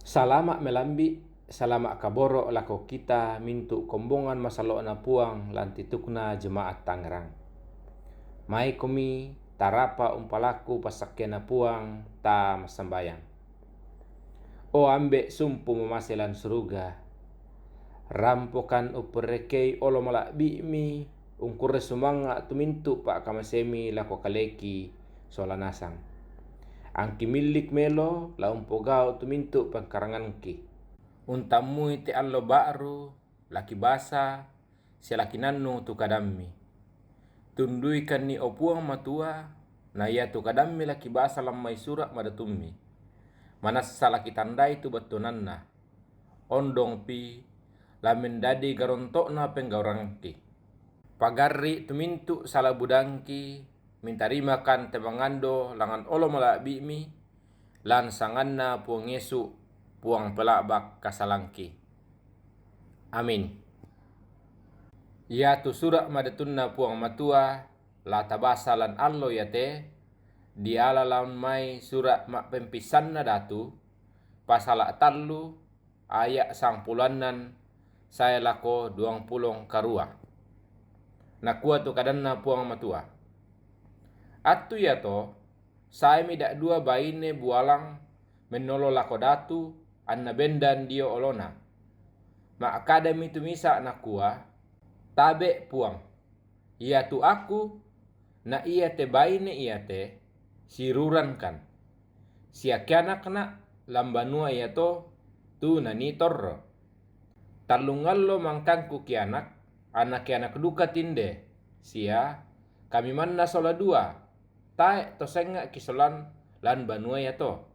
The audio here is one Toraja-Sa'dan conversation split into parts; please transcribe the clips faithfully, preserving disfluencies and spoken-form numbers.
Salama' melambi', salama' kaboro' lako kita mintu' kombongan masalo'na Puang lan titukna jemaat Tangerang. Maikomi tarapa umpalaku passakkeanna Puang, ta massambayang. O Ambe' sumpu mamase lan suruga, rampokan upperrekei olo mala'bi'mi, ungkurre sumanga' tu mintu' pa'kamasemi lako kaleki sola nasang. Angki millik melo la umpogau' tu mintu' pengkarangangki. Untammui te allo ba'ru, laki basa, sia laki nannung tu kadammi. Tunduikanni, o Puang Matua, na iatu kadammi laki basa lan mai sura' madatummi. Manassa laki tandai tu battuananna. Ondongpi la mendadi garonto'na penggaurangki. Pagarri' tu mintu' sala budangki, mintarimakan te mangando langan olo mala'bi'mi, lan sanganna Puang Yesu, Puang pela'bak kasalangki. Amin. Iatu sura' madatunna Puang Matua la tabasa lan allo iate, diala lan mai sura' ma'pempissanna Datu, pasala' tallu, aya' sangpulo annan sae lako duang pulo karua. Nakua tu kadanna Puang Matua, Attu iato, saemi da'dua baine bualang mennolo lako Datu, anna bendan dio olona. Ma'kadami tu misa' nakua, Tabe', Puang, iatu aku na iate baine iate sirurankan, sia kianakna' lan banua iato tu nanii torro. Tallungallo mangkangku kianak, anna kianak duka tinde, sia kami manna sola dua, tae' to senga' kisolan lan banua iato.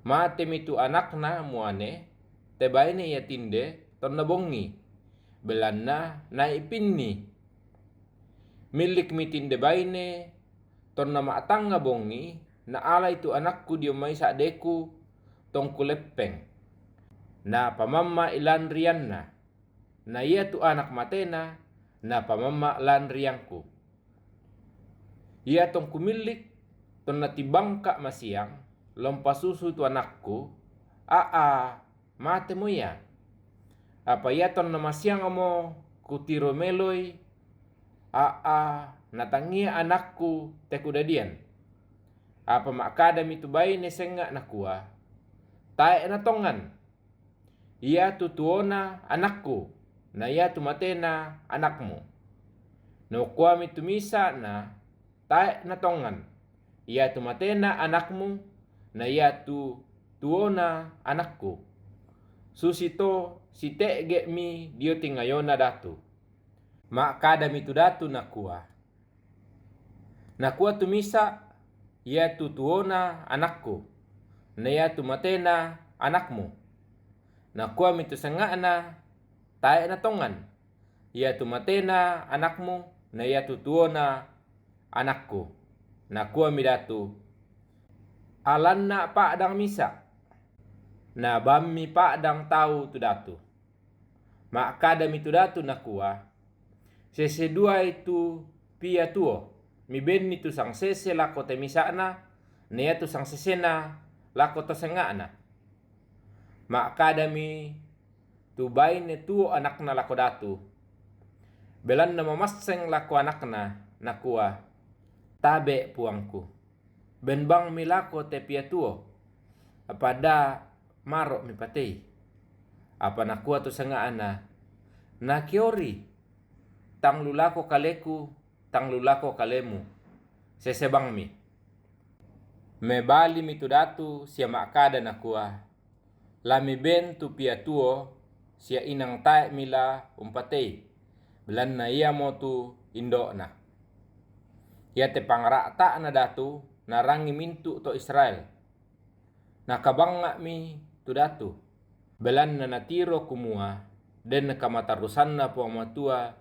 Matemi tu anakna muane, te baine ia tinde tonna bongi, belanna nai' pinni. Millikmi tinde baine tonna ma'tangnga bongi, naalai tu anakku dio mai sa'deku tongku leppeng. Napamamma'i lan rianna, na iatu anak matena napamamma' lan riangku. Ia tongku millik tonna tibangka' masiang, la umpasusu tu anakku, a'a, matemo ia. Apa ia tonna masiangmo kutiro meloi, a'a, natangia anakku te kudadian. Apa ma'kadami tu baine senga' nakua, Tae' na tongan. Iatu tuona anakku, na iatu matena anakmu. Nakuami tu misa'na, Tae' na tongan. Iatu matena anakmu, na iatu tuona anakku. Susito site'ge'mi dio tingayona Datu. Ma'kadami tu Datu nakua, Nakua tu misa', Iatu tuona anakku, na iatu matena anakmu. Nakuami tu senga'na, Tae' na tongan. Iatu matena anakmu, na iatu tuona anakku. Nakuami Datu, Alanna pa'dang misa'. Nabammi pa'dang tau tu Datu. Ma'kadami tu Datu nakua, Sese duai tu piatuo, mibenni tu sangsese lako te misa'na, na iatu sangsesena lako to senga'na. Ma'kadami tu baine tuo anakna lako Datu, belanna mamasseng lako anakna, nakua, Tabe', puangku. Ben bangmi lako te piatuo, apa da maro' mipatei. Apa nakua tu senga'na, Nakeori, tang lu lako kaleku, tang lu lako kalemu, sese bangmi. Mebalimi tu Datu sia ma'kada nakua, La miben tu piatuo sia inang tae' mila umpatei, belanna iamotu indo'na. Iate pangra'ta'na Datu narangi mintu' to Israel. Nakabangnga'mi tu Datu, belanna natiro kumua den kamatarrusanna Puang Matua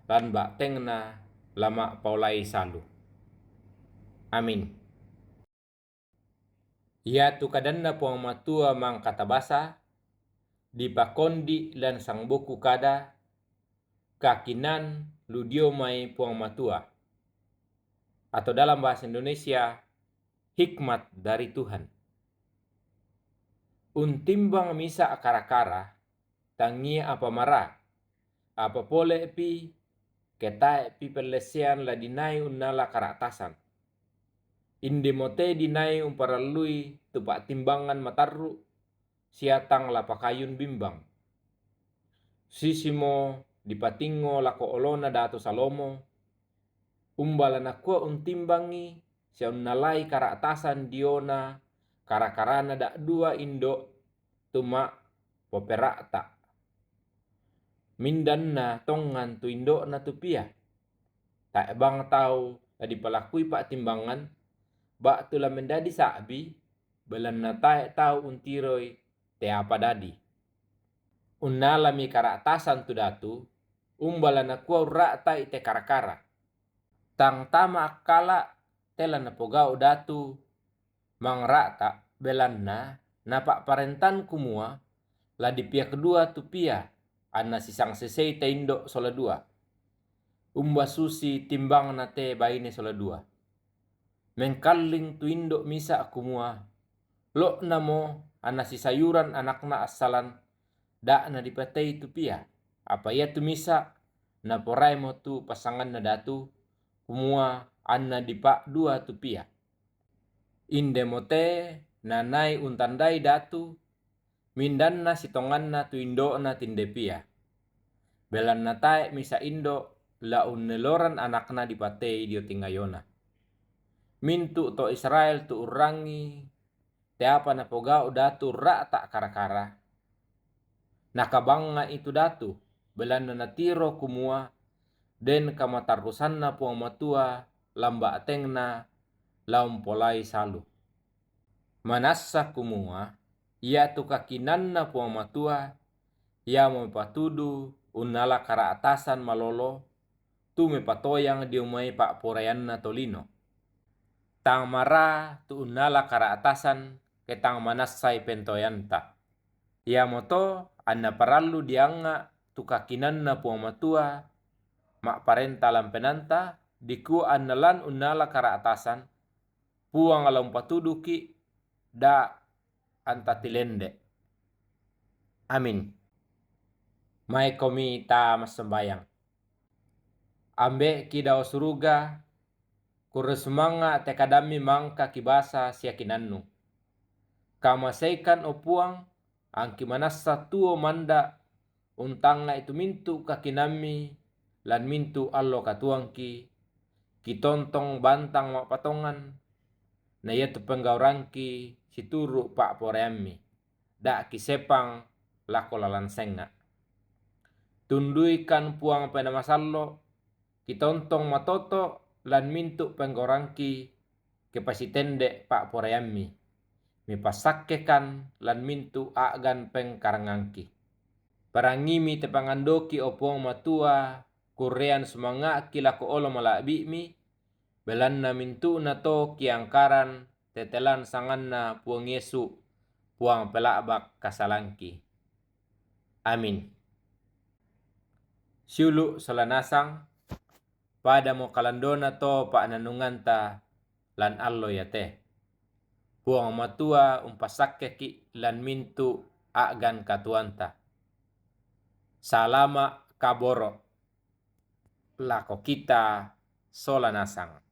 lan ba'tengna la ma'paolai salu. Amin. Iatu kadanna Puang Matua mangkatabasa, dipakondi' lan sangbuku kada, Kakinaan lu dio mai Puang Matua, atau dalam bahasa Indonesia, hikmat dari Tuhan. Untimbang misa' kara-kara, tangia apa mara, apa pole'pi ke tae'pi pellesean la dinai unnala kara'tasan. Indemo te dinai umparallui tu pa'timbangan matarru', sia tang la pakayun bimbang. Sisimo dipatingngo lako olona Datu Salomo, umba la nakua untimbangi sia unnalai kara'tasan diona kara-karana da'dua indo' tu ma' popera'ta'. Mindanna tongan tu indo'na tu pia. Tae' bang tau la dipalakui pa'timbangan, ba'tu la mendadi sa'bi, belanna tae' tau untiroi te apa dadi. Unnalami kara'tasan tu datu, umba la nakua urra'ta'i te kara-kara. Tang tama akkala' te la napogau' datu mangra'ta', belanna napa'parentan kumua la dipiak dua tu pia, anna sisangsesei te indo' sola dua. Umba susi timbangna te baine sola dua. Mengkalling tu indo' misa' kumua, lo'namo anna sisayuran anakna assalan, da' nadipatei tu pia. Apa iatu misa' naporaimo tu passanganna datu, kumua anna dipa'dua tu pia. Indemo te nanai untandai datu, mindanna sitonganna tu indo'na tinde pia. Belanna tae' misa' indo' la unneloran anakna dipatei dio tingayona. Mintu' to Israel tu urrangi te apa napogau' datu ra'ta' kara-kara. Nakabangnga'i tu datu, belanna natiro kumua, den kamatarrusanna Puang Matua lamba' tengna la umpolai salu. Manassa kumua, iatu kakinanna Puang Matua, iamo mepatudu unnala kara'tasan malolo, tu mepatoyang dio mai pa'poraianna tolino. Tang mara tu unnala kara'tasan ke tang manassai pentoyanta. Iamoto anna parallu diangnga tu kakinanna Puang Matua ma'parenta lampenanta, dikua anna lan unnala kara'tasan, Puang la umpatuduki, da' anta tilende. Amin. Maikomi ta massambayang. Ambe'ki dao suruga, kurre sumanga' te kadammi mangka kibasa sia kinannu. Kamaseikan, o Puang, angki manassa tuo manda' untangnga'i tu mintu' kakinammi lan mintu' allo katuoangki, kitontong bantang ma'patongan, na iatu penggaurangki situru' pa'poraiammi, da' kisepang lako lalan senga'. Tunduikan, Puang, Penaa Masallo', kitontong matoto' lan mintu' penggaurangki, ke pasitende' pa'poraiammi. Mipassakkekan lan mintu' a'gan pengkarangangki. Parangimi te pangandoki, o Puang Matua, kurrean sumanga'ki lako olo mala'bi'mi, belanna mintu'na to kiangkaran tetelan sanganna Puang Yesu, Puang pela'bak kasalangki. Amin. Siulu' sola nasang, padamo kalandona to pa'nannunganta lan allo iate. Puang Matua umpassakkeki' lan mintu' a'gan katuoanta. Salama' kaboro' lako kita sola nasang.